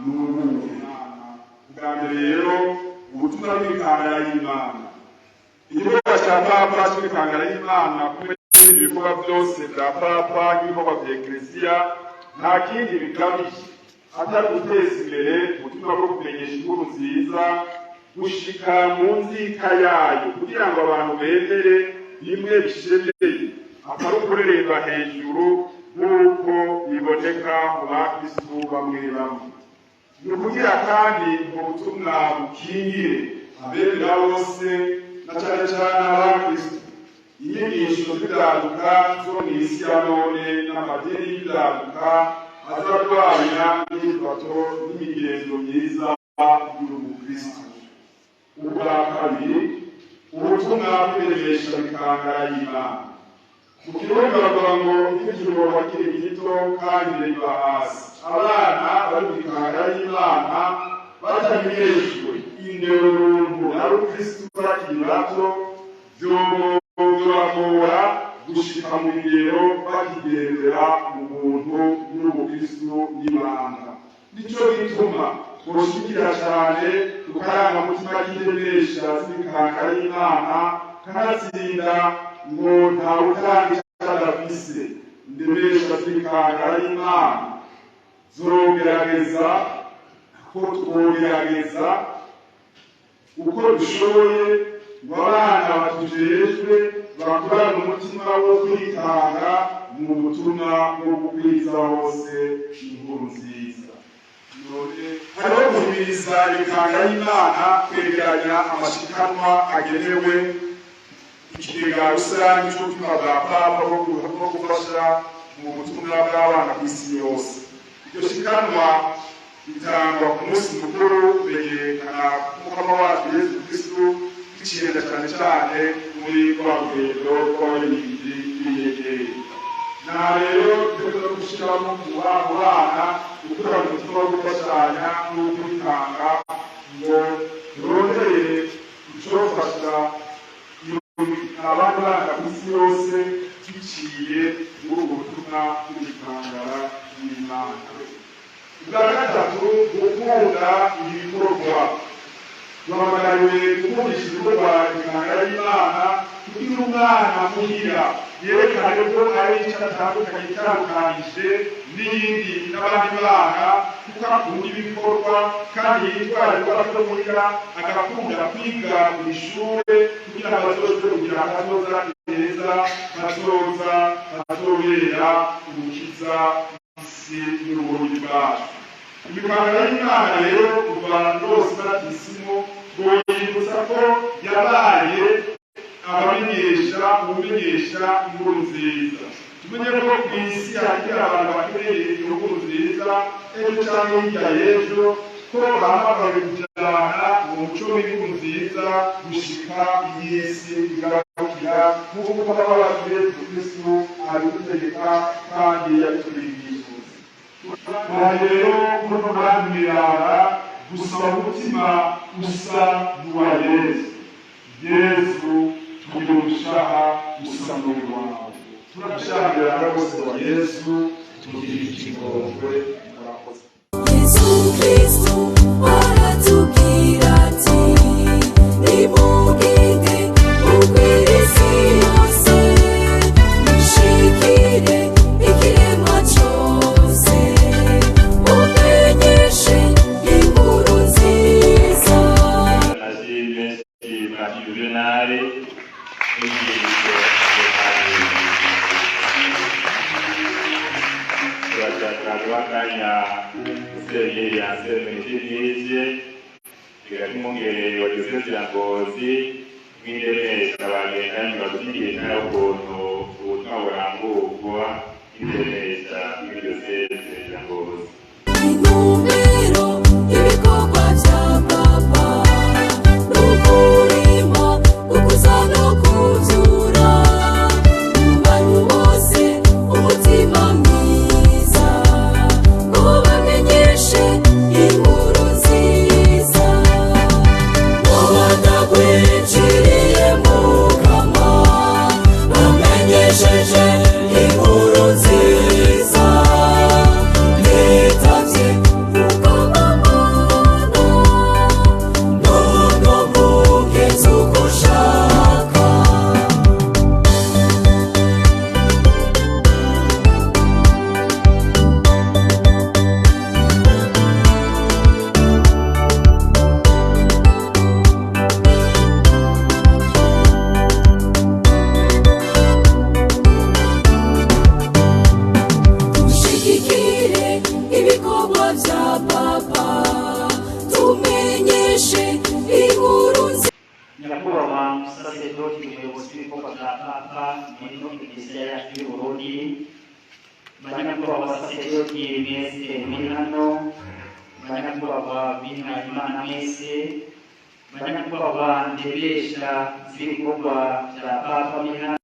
Ni ubuhe? Bwa mbere rero, ubutumwa bw'imikangara y'Imana. Igikorwa cya Papa cy'imikangara y'Imana, kumwe n'ibindi bikorwa byose bya Papa nk'ibikorwa bya Eklesiya, nta kindi bigamije atari guteza imbere ubutumwa bwo kumenyesha inkuru nziza gushika mu nzika yayo, kugira ngo abantu bemere bimwe bishemeye, atari ukureremba hejuru nk'uko biboneka mu bakristu bamwe bamwe. Ni ukugira kandi ubwo butumwa bukingire abemera bose, na cane cane abakristu, inyigisho z'ibyaduka zo mw'isi ya none n'amadini y'ibyaduka azarwanya inyifato n'imigenzo myiza y'ubukristu. Ubwa kabiri, ubutumwa bw'iremesha bikangara y'Imana. Mu Kirundi bavuga ngo ikijuba kiri gito kandi riva hasi. Abana bari mu mikangara y'Imana batamenyeshejwe indero runtu na rukristu bakiri bato, vyobagora gushika mu bigero bakigendera mu buntu n'ubukristu n'ibanga. Nico gituma twoshimikira cane tukarangamutima k'indemesha z'imikangara y'Imana, kanatsinda ngo ntawutanga ico adafise. Indemesha z'imikangara y'Imana zogerageza ko twogerageza uko dushoboye ngo abana batujejwe bakorane umutima wo kwitanga mu butumwa bwo gukwiza hose inkuru nziza. None hariho guhimiriza imikanga y'Imana kwegeranya amashikanwa agenewe ikigega rusange c'ubutumwa bwa Papa bwo gufasha mu butumwa bw'abana ku isi yose. Iryo shikanwa ritangwa ku munsi mukuru kumenyekana k'Umukama wacu Yesu Kristu, biciye cyane cyane muri rwa rugendo rw'abaririmbyi b'inyenyeri. Na rero dutegerezwa gushyiramo mu bana gukorana umutima wo gufashanya n'uwo kwitanga, ngo turondere icofasha abandi bana ku isi yose biciye muri ubwo butumwa bw'imikangara y'Imana. Ubwa gatatu, gukunda ibikorwa. Duhamagariwe gukundisha ibikorwa imikangara y'Imana, kugira umwana muhira yerekane ko ari icyo atandukanye, itandukanyije n'iyindi n'abandi bana, kuko akunda ibikorwa kandi yitwara ibikorwa byo muhira, agakunda kwiga mu ishure, kugira ngo azoshobore kugira akazoza keza, kazoza kazobera umukiza isi n'Uburundi bwacu. Imikangara y'Imana rero, kuva rwose batisimu, twoyibutsa ko yabaye abamenyesha, umenyesha inkuru nziza. Tumenye ko ku isi hakiri abantu bakeneye iyo nkuru nziza. Ejo cyangwa hirya y'ejo, ko bahamagawe kujyana umuco w'inkuru nziza gushika iyi si igarukira, nk'uko Papa wacu Yesu Kristu abidutegeka kandi yabitwigisha. Aha rero, kuri muranmirara gusaba umutima usa n'uwa Yesu. Yesu, tugira umushaha usa n'uwawe. Turashakira bose wa Yesu, tugira ikigongwe. Murakoze. Yesu Kristo aratubwira ati: "Nimugende mukwire isi yose, mushikire ikiremwa cyose, mumenyeshe inkuru nziza." Amashyi menshi mwa Juvenali n'inyigisho. Turashaka guha akanya Musenyeri Anselme Nijiye, umwungere wa Diyosezi ya Ngozi, mw'indemesha bagendanye, badushyigikiye ukuntu ubutumwa burangurwa n'indemesha muri Diyosezi ya Ngozi. Intumbero y'ibikorwa bya Papa ni ukurima, gukuza no kubyura mu bantu bose umutima mwiza, ngo bamenyeshe inkuru nziza. Ngo badagwiciriye Mukama, bamenyesheje inkuru nziza. Nitavye. Kiliziya yacu y'u Burundi, banyakubahwa basaseredoti mwese muri hano, banyakubahwa bihayimana mwese, banyakubahwa ndemesha z'ibikorwa bya Papa muri hano.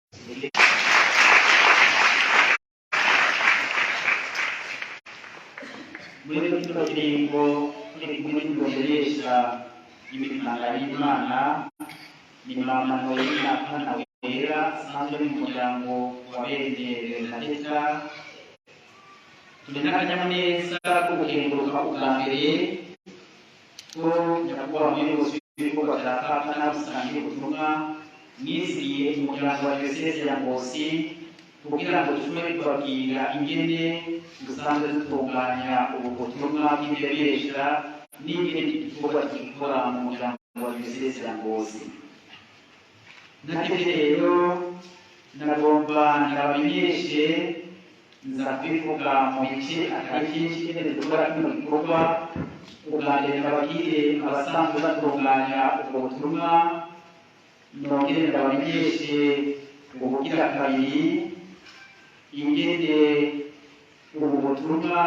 Muri kino kiringo turi kumwe n'indonderesha y'imikanga y'Imana ni Mama Noelina Kana Wera, asanzwe ari mu muryango wa bene Bernadeta. Turi n'akanyamuneza ko gukenguruka ubwa mbere ko nyakubahwa muyobozi w'ibikorwa bya Papa n'abasangiye ubutumwa mwizigiye umuryango wa Diyoseze ya Ngozi kugira ngo dushobore kubabwira ingene dusanzwe dutunganya ubu butumwa bw'indemesha n'ingene igikorwa gikora mu muryango wa Diyoseze ya Ngozi. Natwe rero nagomba ndabamenyeshe, nza kubivuga mu bice atari byinshi ingene dukora kino gikorwa. Ubwa mbere ndababwire abasanzwe batunganya ubwo butumwa, nongere ndabamenyeshe ubugira kabiri ingene ubu butumwa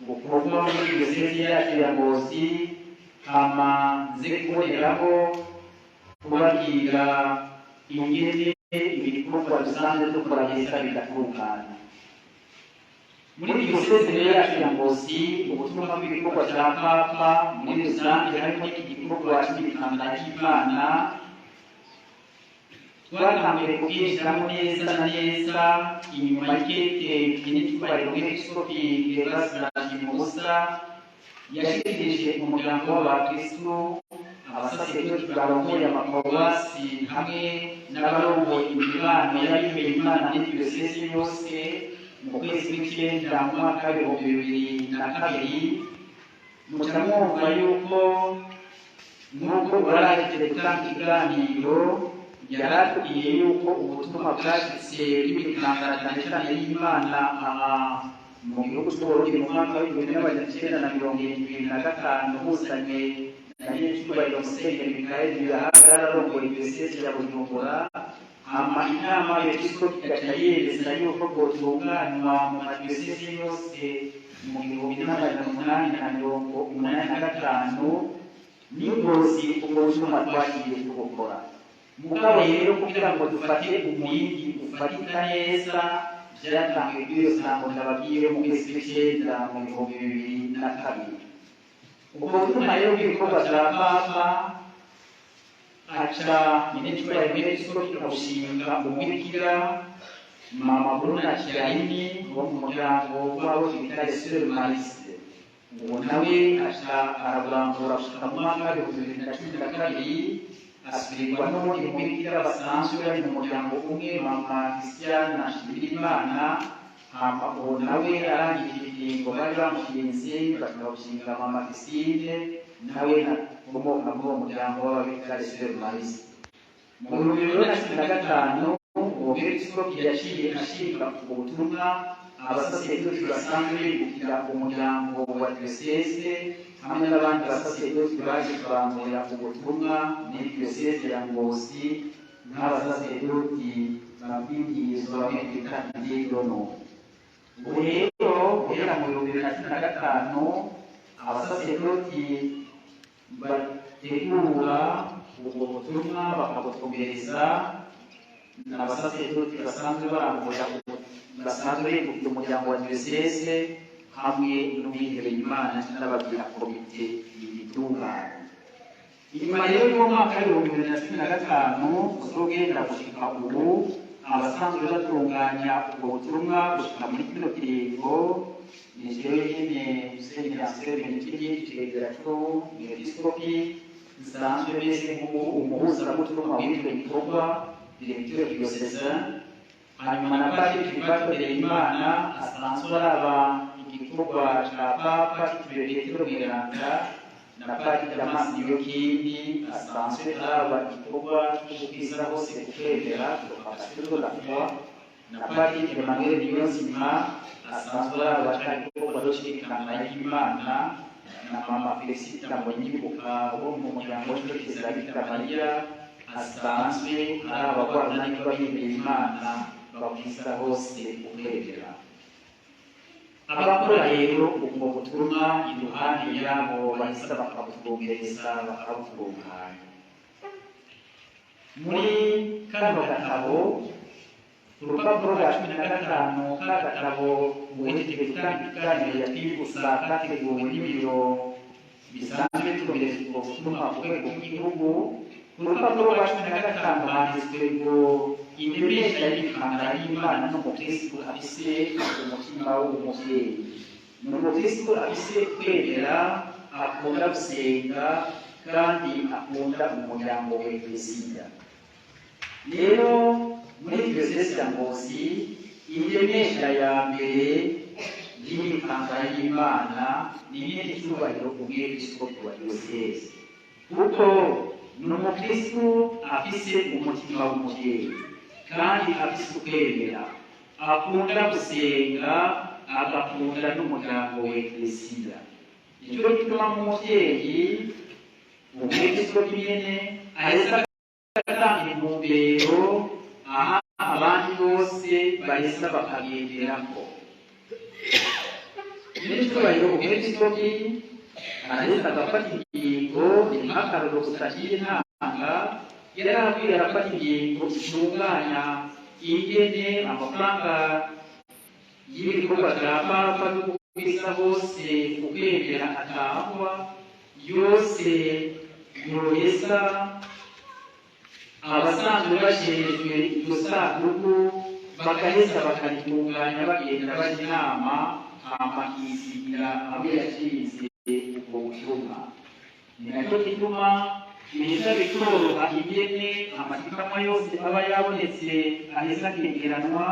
bukorwa muri Diyoseze yacu ya Ngozi, hama nze kuboneraho kubabwira ingene ibikorwa dusanzwe dukora neza bigatungana. Muri Diyoseze rero yacu ya Ngozi, ubutumwa bw'ibikorwa bya Papa muri rusange harimo igikorwa cy'imikanga y'Imana, twatangiye kubwinjiramo neza na neza inyuma y'ikete nyir'icyubahiro umwepiskopi Gervas Mubusa yashikirije umuryango w'abakristu, abasaseredoti barongoye amaparuwasi hamwe n'abarongoye imibano y'abihebeye Imana muri diyoseze yose mu kwezi kw'icenda mu mwaka w'2002. Muca mwumva yuko nk'uko warahejeje gutanga ikiganiro, yaratubwiye yuko ubutumwa bwashitse bw'imikangara cyane cyane y'Imana aha mu gihugu cy'Uburundi mu mwaka w'1975 buzanye na nyir'icyubahiro Musenyeri Mikayeli Biyahaga yararongoye Diyoseze ya Bujumbura. Hama inama y'Episkopi igaca yemeza yuko bwotunganywa mu madiyoseze yose mu 1885. N'Ingozi ubwo butumwa twagiye tubukora. Mugabo rero kugira ngo dufate umuyingi ufatika neza, vyatangiye kuri iyo sango ndababwiye mu kwezi kw'icenda mu 2002. Ubwo butumwa rero bw'ibikorwa vya Papa aca nyir'icyubahiro umwepiskopi abushinga umubikira Mama Bruna Chiarini wo mu muryango w'abo bita les Sœurs Maristes. Uwo nawe aca araburambura gushika mu mwaka w'2012, asubirirwa n'uwundi mubikira basanzwe bari mu muryango umwe, Mama Christiana Nshimirimana. Hama uwo nawe arangije ikiringo bari bamushinze, bakabushinga Mama Christine, nawe akomoka muri uwo muryango w'ababikira les Sœurs Maristes. Mu 2015 uwo mwepiskopi yaciye ashinga ubwo butumwa abasaseredoti basanzwe bibukira umuryango wa diyoseze hamwe n'abandi basaseredoti baje kurangurira ubutumwa muri Diyoseze ya Ngozi, nk'abasaseredoti babwibwirizwa bamwe bita diakono. Ubu rero guhera mu 2015 abasaseredoti bategura ubwo butumwa bakabutumbereza ni abasaseredoti basanzwe barangurira, basanzwe bibukira umuryango wa diyoseze hamwe n'uwihebeye Imana n'ababwira komite ibitunganya. Inyuma rero y'uwo mwaka w'2015 uzogenda gushika ubu, abasanzwe batunganya ubwo butumwa gushika muri kino kiringo ni jewe nyene Musenyeri Anselme Nikiri, icegera c'umwepiskopi, nsanzwe meze umuhuzabutumwa w'ivyo bikorwa, directeur diocésain, hanyuma na Padiri Gilbert Ndereyimana asanzwe araba igikorwa ca Papa cyitiriwe Petero Mweranda, na Padiri Damas Niyokindi asanzwe araba igikorwa cyo gukwiza hose ukwemera, propagation de la foi, na Padiri Emmanuel Niyonzima asanzwe araba ca gikorwa c'imikanga y'Imana, na Mama Felicita Mbonyibuka wo mu muryango w'Inkurikiza Bikira Mariya asanzwe araba rwa runani rw'abihebeye Imana. bakwiza hose ukwemera. Abakora rero ubwo butumwa iruhande yabo bahise bakabutumbereza, bakabutunganya. Muri kano gatabo, urupapuro rwa 15 k'agatabo uhejeje gutanga ikiganiro yatwibutsa, kateguwe n'ibiro bisanzwe bitumbereza ubwo butumwa ku rwego rw'igihugu, ku rupapuro rwa 15 handitswe ngo: "Indemesha y'imikangara y'Imana n'umukristu afise umutima w'umuvyeyi ni umukristu afise kwemera, akunda gusenga kandi akunda umuryango wa Ekleziya." Rero muri diyosezi ya Ngozi, indemesha ya mbere y'imikangara y'Imana ni nyene icyubahiro umwepiskopi wa diyosezi, kuko ni umukristu afise umutima w'umuvyeyi kandi afise ukwemera, akunda gusenga, agakunda n'umuryango wa Ekleziya. Nicyo gituma nk'umuvyeyi, umwepiskopi nyene aheza agatanga intumbero aha abandi bose baheza bakagenderako. N'icyubahiro umwepiskopi araheza agafata ingingo. Ni nk'akarorero gusa agiye ntanga: yarabwiye, arafata ingingo zitunganya ingene amafaranga y'ibikorwa bya Papa byo gukwiza hose ukwemera atangwa yose, yoheza abasanzwe bajejwe iryo sanduku bagaheza bakaritunganya, bagenda bajya inama, hama akisigira abo yashinze ubwo butumwa. Ni nacyo gituma biheza bikoroha ingene amashikamwa yose aba yabonetse aheza akegeranwa,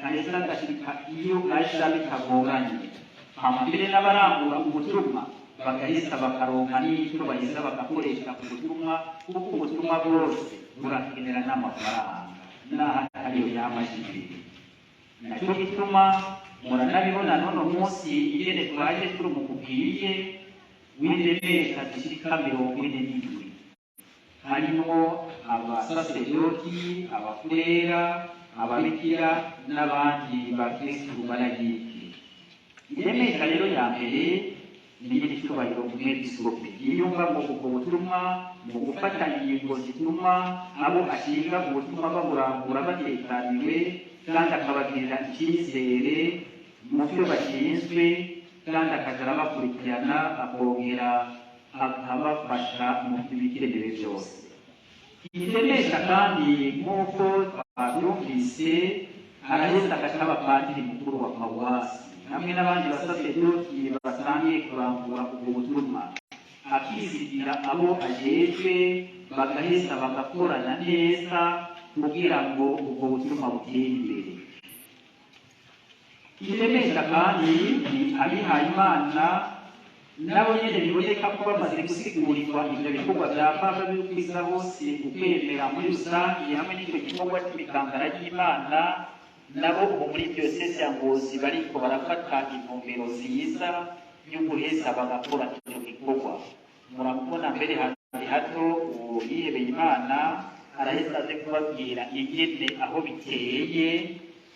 aheza agashika iyo aja bitagoranye, hama mbere n'abarangura ubutumwa bagaheza bakaronka n'icyo baheza bagakoresha ku butumwa, kuko ubutumwa bwose burakenera n'amafaranga n'aho atariyo yamaje imbere. Nacyo gituma muranabibona n'uno munsi ingene twaje turi mu kubwiye w'indemesha zishika 47, harimwo abasaseredoti, abafurera, ababikira n'abandi bakristu barayiki. Indemesha rero ya mbere ni nyir'icyubahiro umwepiskopi yiyumva ngo ubwo butumwa mu gufata ingingo zituma abo ashinga ubutumwa baburangura batekaniwe, kandi akabagirira icyizere mu byo bashinzwe, kandi akaja arabakurikirana, akongera akabafasha mu bikenewe byose. Indemesha kandi, nk'uko twabyumvise, araheza agaca abapadiri mukuru wa paruwasi hamwe n'abandi basaseredoti basangiye kurangura ubwo butumwa, akizigira abo ajejwe, bagaheza bagakorana neza kugira ngo ubwo butumwa butere imbere. Indemesha kandi ni abihaye Imana, nabo nyene biboneka ko bamaze gusigurigwa ivyo bikorwa vya Papa byo hose ukwemera muri rusange hamwe n'icyo gikorwa c'imikangara y'Imana. Nabo ubu muri diyosezi ya Ngozi bariko barafata intumbero nziza yo guheza bagakora icyo gikorwa. Muramubona mbere handi hato, uwo yihebeye Imana araheza aze kubabwira ingene aho biteye.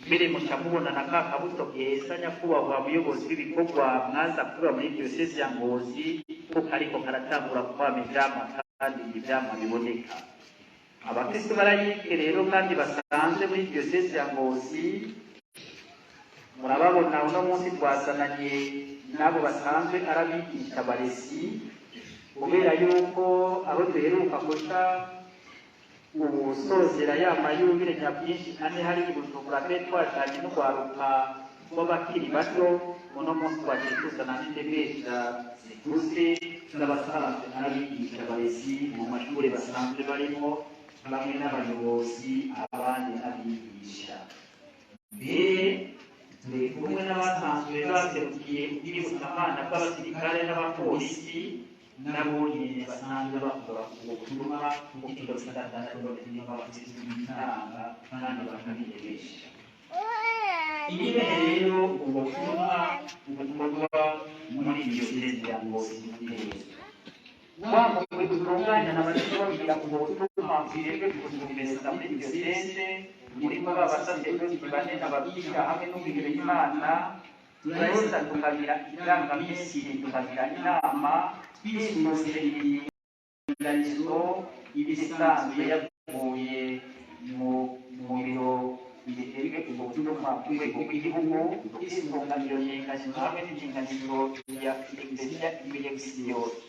Mbere muca mubona na ka kabuto keza, nyakubahwa muyobozi w'ibikorwa, mwaza kuba muri diyosezi ya Ngozi, ko kariko karatangura kwama ivyamwa, kandi ivyamwa biboneka. Abakristo barayike rero kandi basanzwe muri diyosezi ya Ngozi murababona. Uno munsi twazananye n'abo basanzwe ari abigisha baresi, kubera yuko abo duheruka kuca ubusozera ya mayubile nyabwinshi ane hari i Bujumbura, twe twajanye n'urwaruka rw'abakiri bato. Uno munsi twagiye tuzana n'indemesha zikuze z'abasanzwe ari abigisha barezi mu mashuri basanzwe barimo, bamwe n'abayobozi, abandi abigisha. Mbere turi kumwe n'abasanzwe baserukiye ubwibutsamana bw'abasirikare n'abapolisi, nabo nyene basanzwe bakora ubwo butumwa, kuko icyo gisata nacyo kirimo abakristu bitanga kandi bakabihebesha. Ingene rero ubwo butumwa bukorwa muri diyosezi ya Ngozi neza, wa mugwi utunganya n'abariko babwira ubwo butumwa. Ubutumwa bujejwe kubutumbereza muri diyoseze murimo b'abasaseredoti bane n'ababwira hamwe n'uwihebeye Imana, turaheza tukagira ikirangaminsi, tukagira inama twisunze indinganizo ibisanzwe yavuye mu biro bijejwe ubwo butumwa ku rwego rw'igihugu, twisunga iyo ndinganizo hamwe n'indinganizo ya Eklezia yose.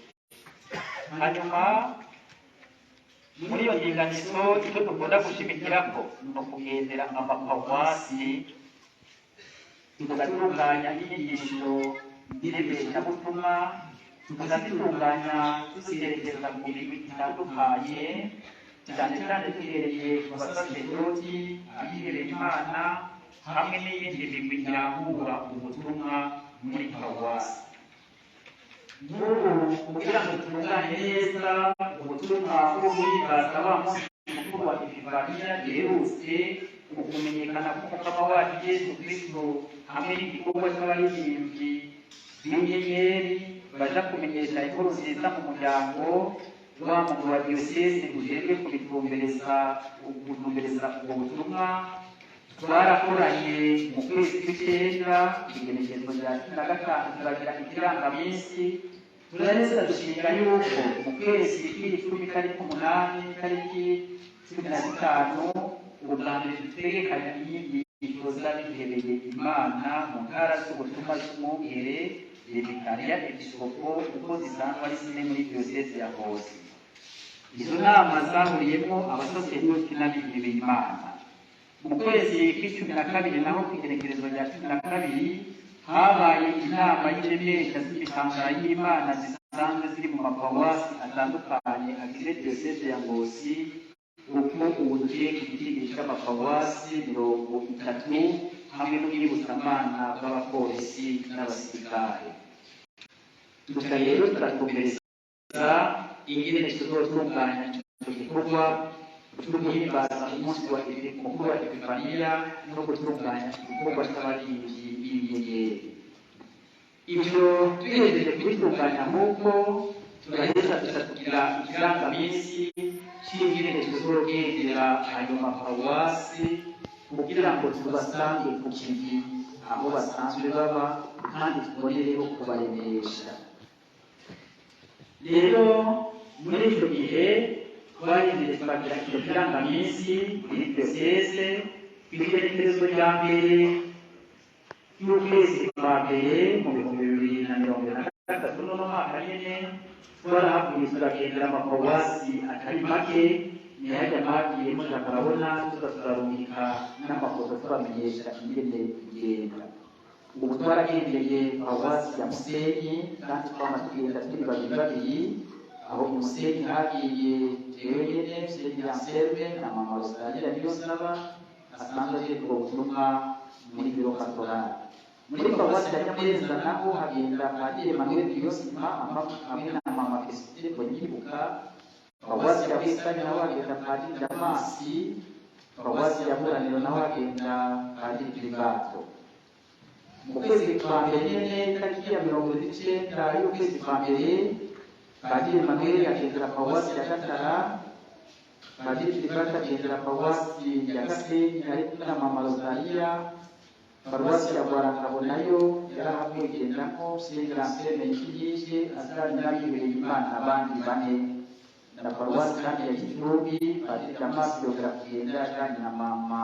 Hanyuma muri iyo ndinganizo, icyo dukunda gushimikirako ni ukugendera amaparuwasi, tugatunganya inyigisho ndemeshabutumwa, tukazitunganya tuziherekeza ku migwi itandukanye, cyane cyane duhereye ku basaseredoti, abihebeye Imana hamwe n'iyindi migwi irangura ubutumwa muri paruwasi. Nk'ubu, kugira ngo dutunganye neza ubutumwa bwo guhimbaza wa munsi mukuru wa Epifaniya giherutse ukumenyekana k'Umukama wacu Yesu Kristo, hamwe n'igikorwa cy'abaririmbyi b'inyenyeri baja kumenyesha inkuru nziza mu muryango, wa mugwi wa diyoseze ujejwe kubitumbereza, gutumbereza ubwo butumwa, twarakoranye mu kwezi kw'icenda, igenekerezo rya 15, turagira ikirangaminsi, turaheza dushinga yuko mu kwezi kw'icumi, tariki 8, tariki 15, ubwa mbere dutegekanya inyigisho z'abihebeye Imana mu ntara z'ubutumwa z'umwungere, vicariat épiscopal, uko zisanzwe ari zine muri diyoseze ya Ngozi. Izo nama zahuriyemo abasaseredoti n'abihebeye Imana. Mu kwezi kw'icumi na kabiri naho, ku igenekerezo rya 12, habaye inama y'indemesha z'imikangara y'Imana zisanzwe ziri mu maparuwasi atandukanye agize diyoseze ya Ngozi, uko ubu duciye ku gitigiri c'amaparuwasi 30 hamwe n'ubwibutsamana bw'abapolisi n'abasirikare. Duca rero turatumbereza ingene tuzotunganya ico gikorwa cyo guhimbaza umunsi wa mukuru wa Epifaniya no gutunganya igikorwa c'abaririmbyi b'inyenyeri. Ivyo tugejeje kubitunganya nk'uko, turaheza tuca tugira ikirangaminsi c'ingene tuzogendera ayo maparuwasi kugira ngo tubasange ku kivi aho basanzwe baba, kandi tubonereho kubaremesha. Rero muri ico gihe twarinze twagira icyo kirangaminsi muri diyoseze. Kw'igenekerezo rya 1 y'ukwezi kwa mbere mu 2023, n'uno mwaka nyene, twarahavuye turagendera amaparuwasi atari make. Ntihajya mwagiye muja murabona, tuza turarungika n'amafoto tubamenyesha ingene tugenda. Ubu twaragendeye paruwasi ya Musenyi, kandi twama tugenda turi babiri babiri. Aho mu Musenyi hagiye jewe nyene, Musenyi Anselme, na mama Rosalia Niyonsaba asanzwe ajejwe ubwo butumwa muri bureau pastoral. Muri paruwasi ya Nyamurenza naho hagenda Padiri Emmanuel Niyonzima hamwe na mama Christine Bonyibuka. Paruwasi ya Bwisanya naho hagenda Padiri Damasi. Paruwasi ya Buraniro naho hagenda Padiri Privato. Mu kwezi kwa mbere nyene, tariki ya 29 y'ukwezi kwa mbere, Padiri Emmanuel agendera paruwasi ya Gatara, Padiri Privato agendera paruwasi ya Gasenyi ari kumwe na mama Rosalia. Paruwasi ya Rwarangabo nayo yarahavuye igendako Musenyeri Anselme Nikiyije azanye n'abihebeye Imana abandi bane. Na paruwasi kandi ya Gicumbi, Padiri Damasi yongera kugenda ajanye na mama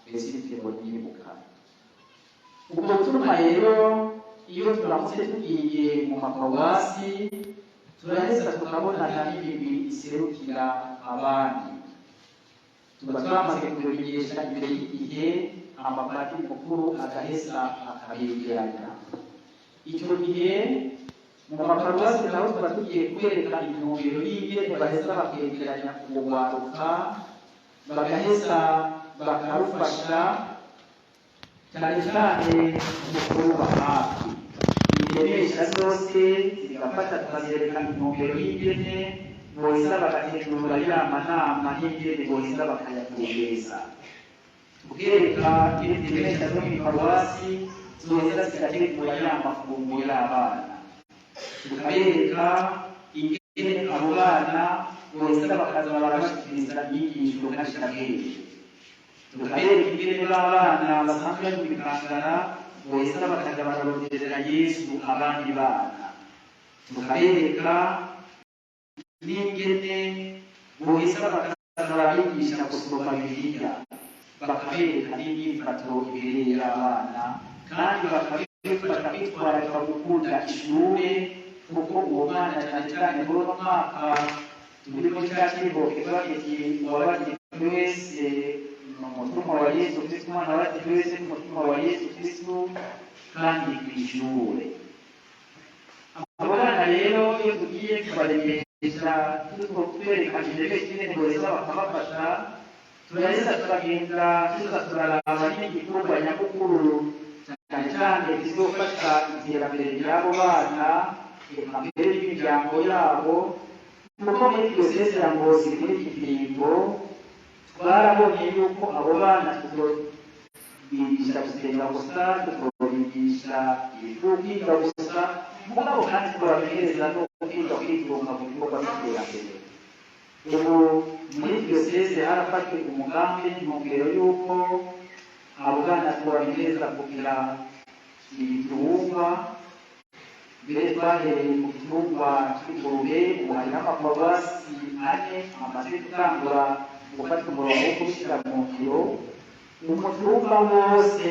Besite Mbonyibuka. Ubwo butumwa rero, iyo turamutse tugiye mu maparuwasi, turaheza tukabonana n'imigwi iserukira abandi. Tuba twamaze kubimenyesha imbere y'igihe, amapadiri mukuru agaheza akabegeranya. Icyo gihe mu maparuwasi naho tuba tugiye kwereka intumbero y'ingene baheza bakegeranya urwaruka, bagaheza bakarufasha cyane cyane mu kuruba hafi. Indemesha zose zigafata, tukazereka intumbero y'ingene boheza bagategura ya manama n'ingene boheza bakayatumbereza, tukereka indemesha zo mw'iparuwasi zoheza zigategura ya mafunguro y'abana, tukabereka ingene abo bana boheza bakaza barabashikiriza inyigisho nkashiramwenge, tukabereka ingene b'abana basanzwe bari mu mikangara boheza bakaza bararonderera Yesu abandi bana, tukabereka n'ingene boheza bakaza barabigisha gusoma Bibiliya, bakabereka n'imyifato ibereye abana, kandi bakabifasha kwitwararika gukunda ishure, kuko uwo mwana cyane cyane muri uno mwaka turimo cya kigo kivuga kiti uwabatijwe wese ni umutumwa wa Yesu Kristo, umwana wabatijwe wese ni umutumwa wa Yesu Kristo kandi kw'ishure. Abo bana rero iyo tugiye kubaremesha twereka indemesha ingene boheza bakabafasha, turaheza turagenda tuza turaraba n'igikorwa nyamukuru cyane cyane kizofasha iterambere ry'abo bana, eka mbere n'imiryango yabo, kuko muri diyoseze ya Ngozi muri iki kiringo twarabonye yuko abo bana tuzobigisha gusenga gusa, tuzobigisha kwiga gusa, mugabo kandi tubamenyereza no kwiga kwitunga mu bikorwa by'iterambere. Ubu muri diyoseze harafashwe umugambi n'intumbero y'uko abo bana tubamenyereza kugira ibitungwa. Mbere twahereye ku gitungwa cy'ingurube, ubu hariho amaparuwasi 4 amaze gutangura gufata umurongo wo kubishyira mu ngiro. Umutumba wose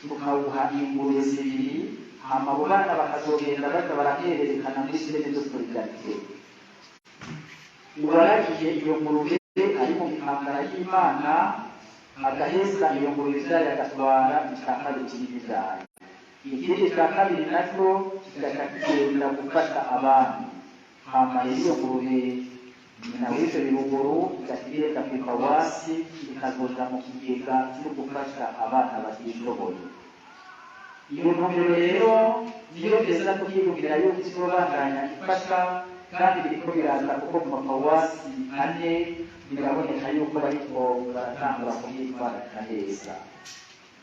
tukawuha ingurube 2, hama abo bana bakazogenda baza barahererekana muri chaîne de solidarité. Uwaragiye iyo ngurube ari mu mikangara y'Imana agaheza iyo ngurube ivyaye agatwara ica kabiri c'ibivyaye, ikindi cya kabiri nacyo kigaca kigenda gufasha abandi. Hama rero iyo ngurube nyina w'ivyo biruguru igaca igenda kw'iparuwasi ikazoja mu kigega cyo gufasha abana batishoboye. Iyo ntumbero rero niyo ndetse tukiyumvira yuko izobandanya ifasha, kandi biriko biraza kuko mu maparuwasi 4 biraboneka yuko bariko baratangura kubyitwararika neza.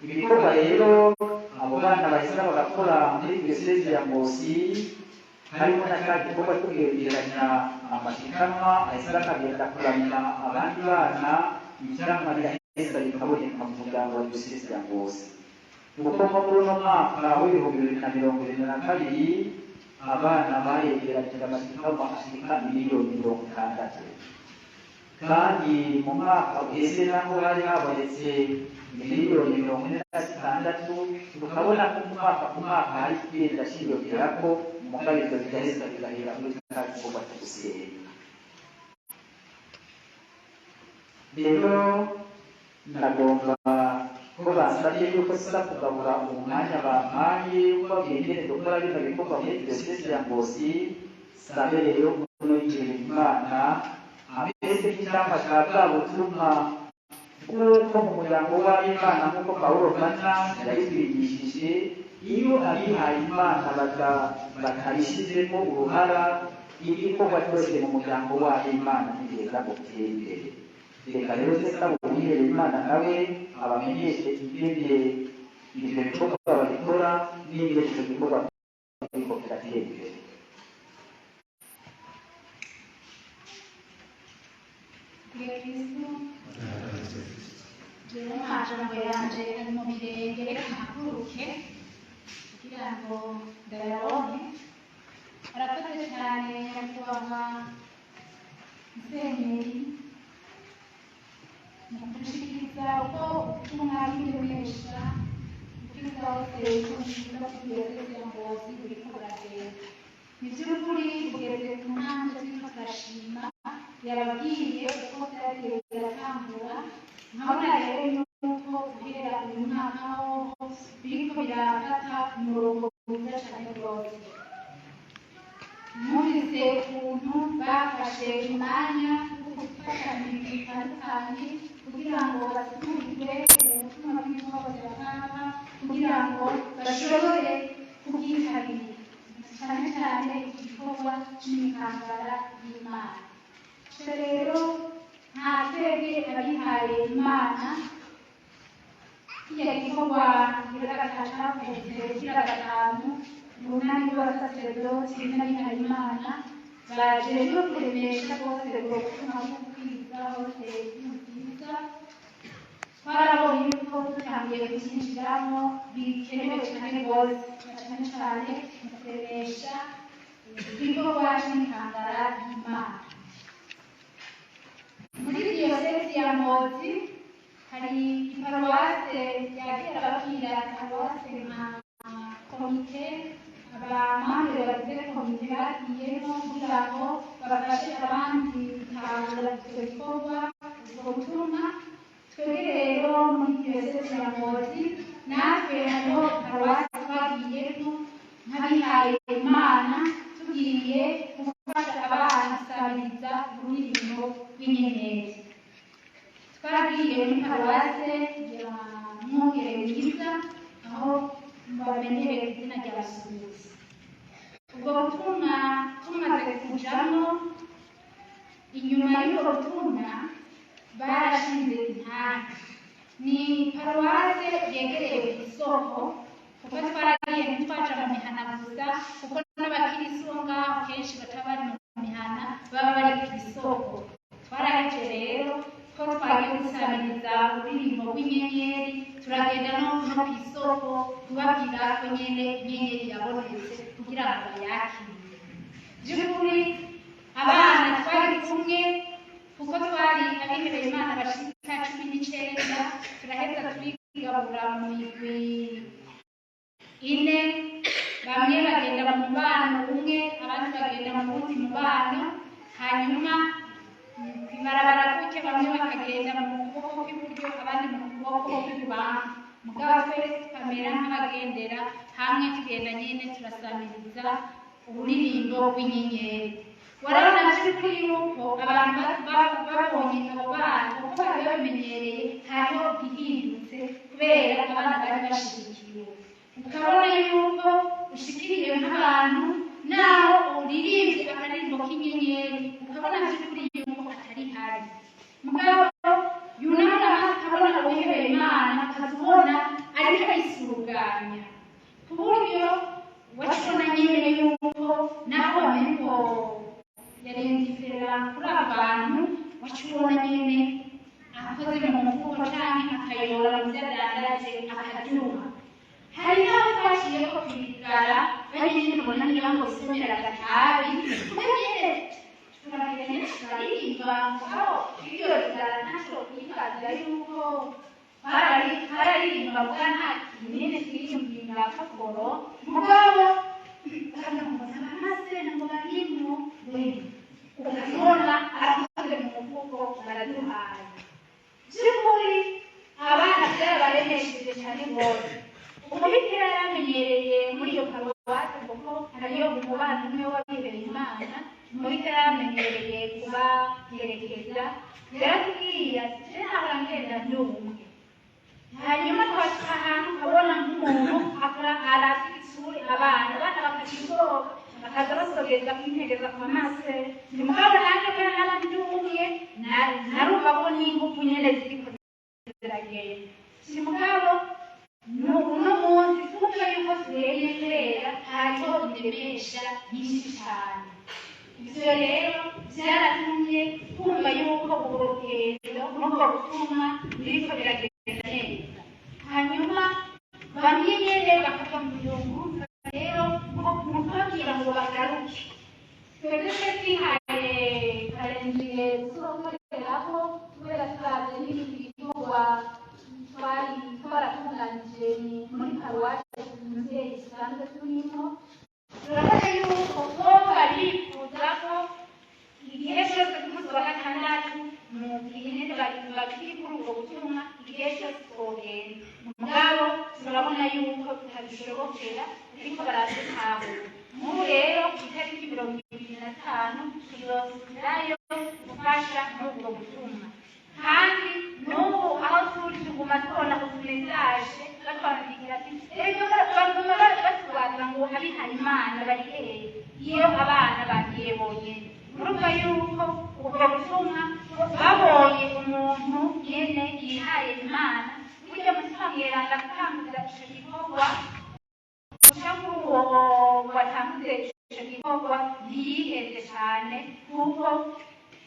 Ibikorwa rero abo bana baheza bagakora muri diyoseze ya Ngozi harimo na cya gikorwa cyo kwegeranya amashikanwa aheza akagenda kuramya abandi bana, ivyamwa biraheza bikaboneka mu muryango wa diyoseze ya Ngozi. Kuko nko muri uno mwaka w'2022 abana bayegeranyije amashikanwa ashika 60 miliyoni, kandi mu mwaka uheze naho hari habonetse 46 miliyoni, tukabona ko umwaka ku mwaka hari kugenda ciyongerako, mugabo ivyo bigaheza bigahera muri ca gikorwa co gusenga. Rero ndagomba ko basabye yuko siza kugabura umwanya bampaye ubabwiye ingene dukora bino bikorwa muri diyoseze ya Ngozi. Sabe rero kuno yigirira Imana ameze nk'icamwa ca bwa butumwa bw'uko mu muryango w'abimana, nk'uko Pawulo Fana yabitwigishije, iyo abihaye Imana batabishizemo uruhara, igikorwa cyose mu muryango w'abimana ntigiheza ngo gitere imbere. Reka rero se uwihereye Imana nawe abamenyeshe ingene ivyo bikorwa babikora n'ingene ivyo bikorwa biriko biratera imbere. Kristo jewe amajambo yanje ari mu birenge, reka mpaguruke kugira ngo ndayaronke. Arakoze cyane nyakubahwa Musenyeri mu kudushikiriza uko ubutumwa bw'indemesha ubwiza hose bw'ubutumwa bw'Diyoseze ya Ngozi buriko buragenda. Ni by'ukuri bugeze ku ntambwe turiko turashima. Yababwiye uko byagiye biratangura, nkabona rero yuko guhera uyu mwaka hoho biriko birafata umurongo mwiza cane rwose. Numvise ukuntu bafashe umwanya wo gufasha ibintu bitandukanye kugira ngo basigurire ubutumwa bw'ibikorwa bya Papa, kugira ngo bashobore kubwitabira cyane cyane igikorwa c'imikangara y'Imana. Ico rero nta twebwe abihaye Imana, kirya gikorwa ngira gatatu, kigira gatanu, urunani rw'abasaseredoti n'abihaye Imana. Bajejwe kuremesha bose ubwo butumwa bwo kubwiriza hose nziza. Twarabonye yuko dutangiye kubyinjiramo bikenewe cyane rwose, na cyane cyane mu kuremesha igikorwa cy'imikangara y'Imana. Muri diyosezi ya Ngozi hari iparuwase yakira ababwira paruwase nka komite, abamambere bagize komite bagiyemo kugira ngo bafashe abandi gutahura icyo gikorwa, ubwo butumwa. Twebwe rero muri diyosezi ya Ngozi natwe hariho paruwase twagiyemo nk'abihaye Imana, tugiye gufasha abana gusabiriza ururirimbo rw'inyenyeri. Twaragiye muri paruwase ya Mwungere Mwiza, aho bamenyereye izina rya Basuhuzi. Ubwo butumwa tumaze kujamo, inyuma y'ubwo butumwa barashinze intara. Ni paruwase yegereye ku isoko, kuko twaragiye ntitwaca mu mihana gusa, kuko n'abakirisitu bo ngaho kenshi bataba bari mu mihana, baba bari ku isoko. Twaraheje rero ko twagiye gusabiriza ururirimbo rw'inyenyeri, turagenda no ku isoko kubabwira ko nyene inyenyeri yabonetse kugira ngo bayakire. By'ukuri abana twari kumwe, kuko twari abihebeye Imana bashika 19, turaheza turigabura mu migwi ine. Bamwe bagenda mu mubano umwe, abandi bagenda mu wundi mubano, hanyuma kw'ibarabara gutya bamwe bakagenda mu kuboko kw'iburyo, abandi mu kuboko kw'ibubamfu, mugabo twese tukamera nk'abagendera hamwe, tugenda nyine turasamiriza ururirimbo rw'inyenyeri. Warabona by'ukuri yuko abantu babonye abo bana, kuko bari babimenyereye, hariho igihindutse kubera abana bari bashigikiwe. Ukabona yuko ushikiriye nk'abantu, naho uririmbye akaririmbo k'inyenyeri, ukabona by'ukuri yuko atari habi, mugabo yunamura amaso akabona uwihebeye Imana, akazibona ariko arisuganya, ku buryo wacibona nyene yuko naho wamengo yarindifera kuri abo bantu, wacibona nyene akoze mu mufuko canke akayora mu vyo adandaje akaduha. Hari n'aho twaciyeko kwigara bari nyene ubona ngira ngo bisomera agatabi, twe nyene turagenda turaririmba, aho iryo rigara ntaco twibaza yuko bararirimba bwa nta kinini twiyumvira kakoro, mugabo bakavuga ngo bamaze ngo barimwo we, ukabona arakoze mu mufuko baraduhaye. By'ukuri abana byarabaremesheje cyane rwose. Umubikira yaramenyereye muri iyo paruwasi, kuko hariyo umubano umwe w'abihebeye Imana. Umubikira yaramenyereye kubaherekeza, yaratubwiye ati: "Je nahora ngenda ndi umwe, hanyuma twashika ahantu ukabona nk'umuntu akora arafite isuri, abana bakagira ubwoba, bakaza basogeza kwintegeza kwa mase. Ni mugabo nanjye kubera naba ndi umwe, narumva ko n'ingufu nyene ziriko ziragenda. Si mugabo uno munsi twumva yuko tureye kubera hariho indemesha nyinshi cane." Ivyo rero vyaratumye twumva yuko ubwo rugendo n'ubwo butumwa biriko biragenda neza. Hanyuma bamwe nyene bakava mu mirongo rero mu kubabwira ngo bagaruke, twebwe twe twihaye karenziye tuzokoreraho, kubera turavye n'ibindi bikorwa twari twaratunganije muri paruwasi muvyeyi dusanzwe turimo, turabona yuko bo barifuza ko igihe cyose ku munsi wa gatandatu mu gihe nyene bakiri kuri ubwo butumwa, igihe cyose twogenda. Mugabo turabona yuko bitabishobokera, ariko baradutahura. Nk'ubu rero ku itariki 25 tuzosubirayo gufasha muri ubwo butumwa. Kandi n'ubu aho turi tuguma tubona utumesaje batwandikira ati ejo, baguma batubaza ngo abihaye Imana bari hehe iyo abana bagiye bonyene. Murumva yuko ubwo butumwa babonye umuntu nyene yihaye Imana, burya mutima mweranda gutanguza ico gikorwa, guca kuri uwo watanguze ico. Ico gikorwa ntiyiheze cane, kuko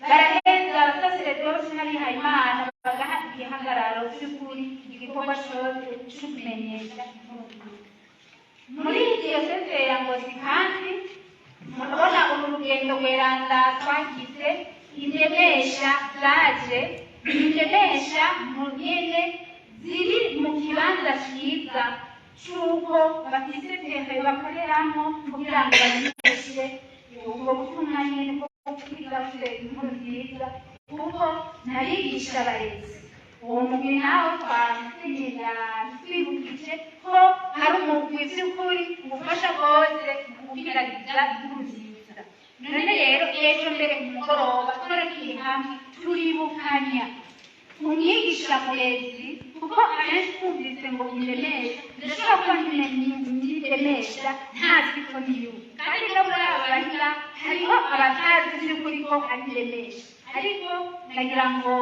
baraheza abasaseredoti n'abihayimana bagaha igihagararo vy'ukuri igikorwa cose co kumenyesha inkuru nziza muri diyoseze ya Ngozi. Kandi murabona uru rugendo rweranda twagize, indemesha zaje, indemesha mu nyene ziri mu kibanza ciza c'uko bafise terrain bakoreramo kugira ngo bamenyeshe ubwo butumwa nyene bwo kwiga inkuru nziza, kuko n'abigisha barezi. Uwo mugwi nawe twasenyera twibukije ko hari umugwi vy'ukuri ufasha rwose mu gukwiragiza inkuru nziza. None rero ejo mbere ku mugoroba twaragiye hamwe turibukanya umwigisha murezi, kuko abenshi twumvise ngo indemesha, ndashobora kuba ndemesha ntazi ko niyo. Kandi no muri aba bariga hariho abatazi by'ukuri ko ari indemesha, ariko nagira ngo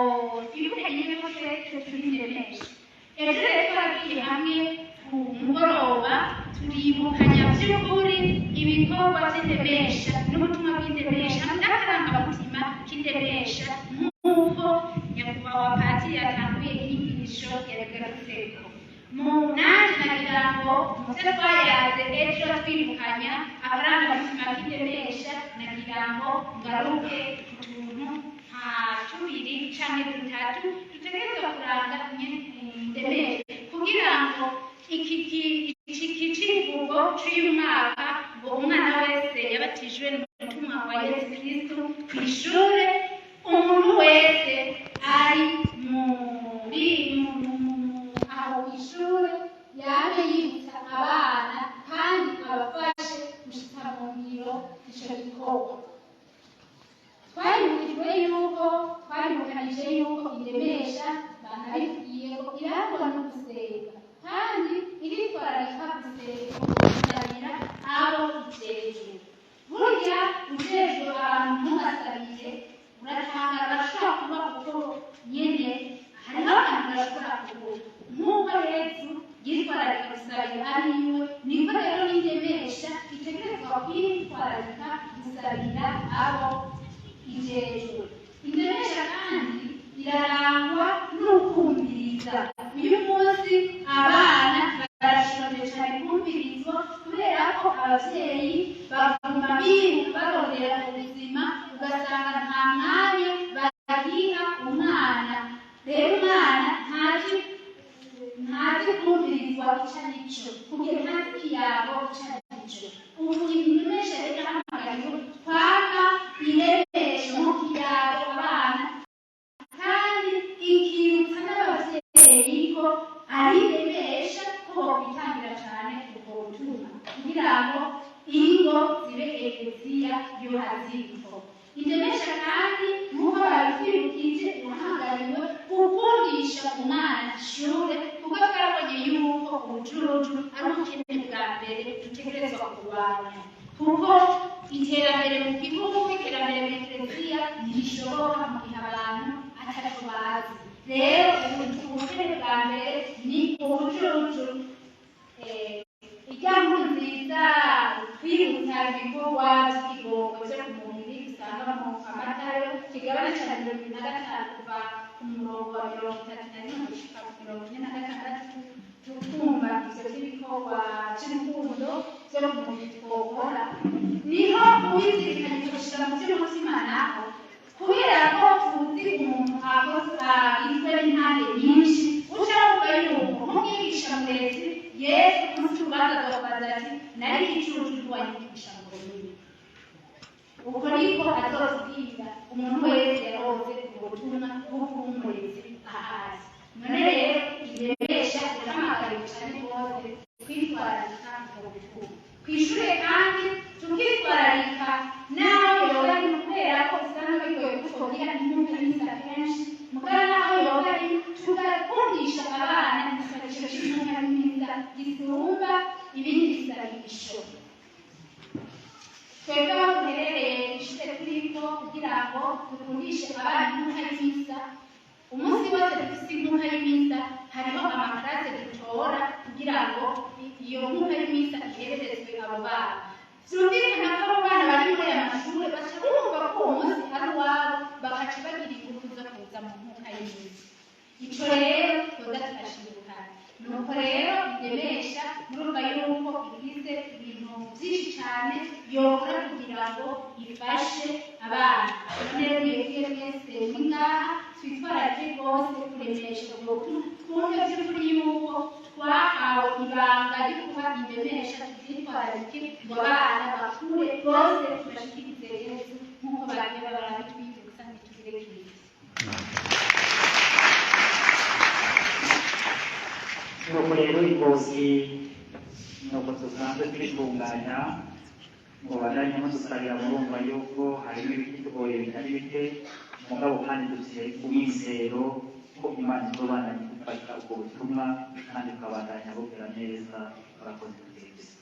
twibuke nyine ko twese turi indemesha. Ejo rero twaragiye hamwe ku mugoroba turibukanya by'ukuri ibikorwa by'indemesha n'ubutumwa bw'indemesha n'akarangamutima k'indemesha, nk'uko nyakubahwa patiri yatanguye inyigisho yabigarutseko. Mu nanje nagira ngo muvyo twayaze ejo twibukanya akarangamutima k'indemesha, nagira ngo ngaruke ku tuntu nka tubiri canke dutatu dutegerezwa kuranga indemesha, kugira ngo iki kicivugo c'uyu mwaka ngo umwana wese yabatijwe n'umutumwa wa Yesu Kristu kw'ishure, umuntu wese ari muri aho kw'ishure yabe yibutsa abana kandi abafashe gushika mu ngiro ico gikorwa. Twaribukijwe yuko, twaribukanije yuko indemesha banabibwiye ko irangwa no gusenga kandi iritwararika gusenga, gusabira abo ijejwe. Burya ujejwe abantu ntugasabire, uratangara. Barashobora kuba uko nyene, hariho abantu bashobora kuba nk'uko Yesu yitwararika gusabira abiwe, niko rero n'indemesha itegerezwa kwitwararika gusabira abo ijejwe. Indemesha kandi irarangwa n'ukumviriza. Uyu munsi abana barashonje cyane kumvirizwa, kubera ko abavyeyi baguma biruka barondera ubuzima, ugasanga nta mwanya bagiha umwana. Rero umwana ntazi kumvirizwa ico arico, kugira ntazi ikiyago ico arico. Ubu indemesha rero irahamagariwe kwama iremesha mu kiyago abana, kandi ikibutsa n'abavyeyi ko ari iremesha, ko bokwitangira cane ubwo butumwa kugira ngo ingo zibe ekleziya yo haziko. Indemesha kandi, nk'uko babitwibukije, irahamagariwe gukundisha umwana ishure, kuko twarabonye yuko ubujuju ari ubukene bwa mbere dutegerezwa kurwanya, kuko iterambere mu gihugu, iterambere mu ekleziya ntirishoboka mu gihe abantu ataco bazi. Rero ubukene bwa mbere ni ubujuju. Irya nkuru nziza twibutsa ibikorwa by'ikigongo cyo ku mubiri dusanga mu Amatayo kigabane ca 25 kuva ku murongo wa 31 gushika ku 46, tukumva ivyo vy'ibikorwa c'urukundo vyo ku mubiri twokora, niho uwizirikanye tugushira mu vy'umutima naho, kubera ko tuzi umuntu agizwe n'impande nyinshi, uca wumva yuko nk'umwigisha murezi Yesu ku munsi w'urubanza azokubaza ati: "Nari igicucu, ntiwanyigisha ngo nibe." Uko niko azotubwira umuntu wese yaroze ubwo butumwa bwo kuba umurezi ahari. None rero indemesha irahamagariwe cane rwose kwitwararika ubwo butumwa kw'ishure, kandi tukitwararika naho yoba ari, kubera ko usanga bigoye ko twogira inkunga y'imisa kenshi, mugabo naho yoba ari, tugakundisha abana igisabisho c'inkunga y'imisa gisumba ibindi bisabisho. Twebwe aho duherereye ishure turiko, kugira ngo dukundishe abana inkunga y'imisa, umunsi wose dufise inkunga y'imisa hariho ama classes dutora kugira ngo iyo nkunga y'imisa ihererezwe abo bana. Vyumvikana ko abo bana bari muri aya mashure baca bumva ko uwo munsi ari uwabo, bakaca bagira ingufu zo kuza mu nkuka y'imisi. Ico rero twoza turashibukana. Nuko rero indemesha murumva yuko ifise ibintu vyinshi cane yokora kugira ngo ifashe abana. None rero mwebwe mwese muri ngaha, twitwararike rwose kuremesha ubwo butumwa, twumve vy'ukuri yuko twahawe ibanga ryo kuba indemesha, tuvyitwararike ngo abana bakure bose tubashikirize Yezu nk'uko bamwe barabitwibutsa. Ntitugire kiza. Nuko rero ingozi nuko dusanzwe twitunganya ngo bandanye mudusabira. Murumva yuko harimo ibitugoye bitari bike, mugabo kandi dufite umwizero ko Imana izobandanya idufasha, ubwo butumwa kandi bukabandanya bugera neza. Murakoze twese.